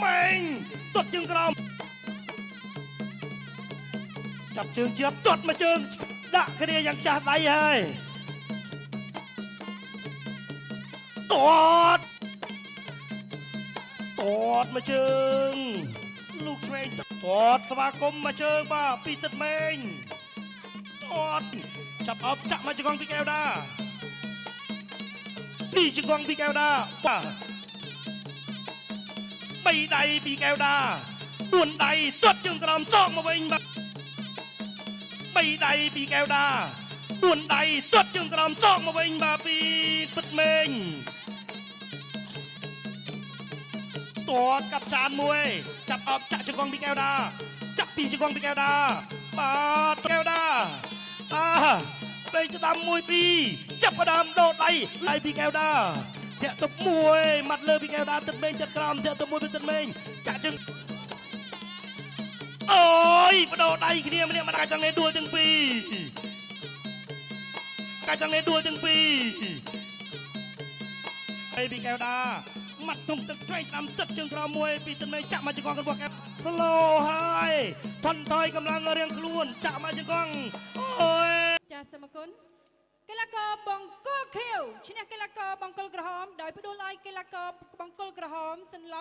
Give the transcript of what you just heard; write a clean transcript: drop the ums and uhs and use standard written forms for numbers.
ម៉េងទាត់ជើងក្រោមចាប់ជើងជាប់ទាត់មកជើងដាក់គ្នាយ៉ាងចាស់ដៃហើយទាត់ទាត់មកជើងលោកឆ្វេងទាត់ស្វាគមន៍មកជើងបាទពីទឹកម៉េងទាត់ចាប់អោបចាក់មកជង្គង់ពីកែវដាពីជង្គង់ពីកែវដាបាទបីដៃពីកែវដា4ដៃទាត់ជើងក្រោមតកមកវិញបាទបីដៃពីកែវដា4ដៃទាត់ជើងក្រោមតកមកវិញបាទពីពិតមេងទាត់កាប់ចានមួយចាប់អោបចាក់ជង្គង់ពីកែវដាចាប់ពីជង្គង់ពីកែវដាបាទកែវដាអាពេកស្ដាំ1 2ចាប់ផ្ដើមដោតដៃដៃពីកែវដាធាក់តុបមួយម៉ាត់លើពីកែវដាទឹកមេងទឹកក្រោមធាក់តុបមួយពីទឹកមេងចាក់ជើងអូយបដោដៃគ្នាម្នាក់ម្នាក់ចង់នេះដួលទាំងពីរកាចង់នេះដួលទាំងពីរហើយពីកែវដាម៉ាត់ទុំទឹកឆ្វេងដាំទឹកជើងក្រោមមួយពីទឹកមេងចាក់មកជង្គង់របស់កែវស្លូហើយថនថយកម្លាំងរៀងខ្លួនចាក់មកជង្គង់អូយ ចាសសូមអរគុណកីឡាករបង្គោលខៀវឈ្នះកីឡាករបង្គោលក្រហមដោយផ្ដួលឲ្យកីឡាករបង្គោលក្រហមសន្លប់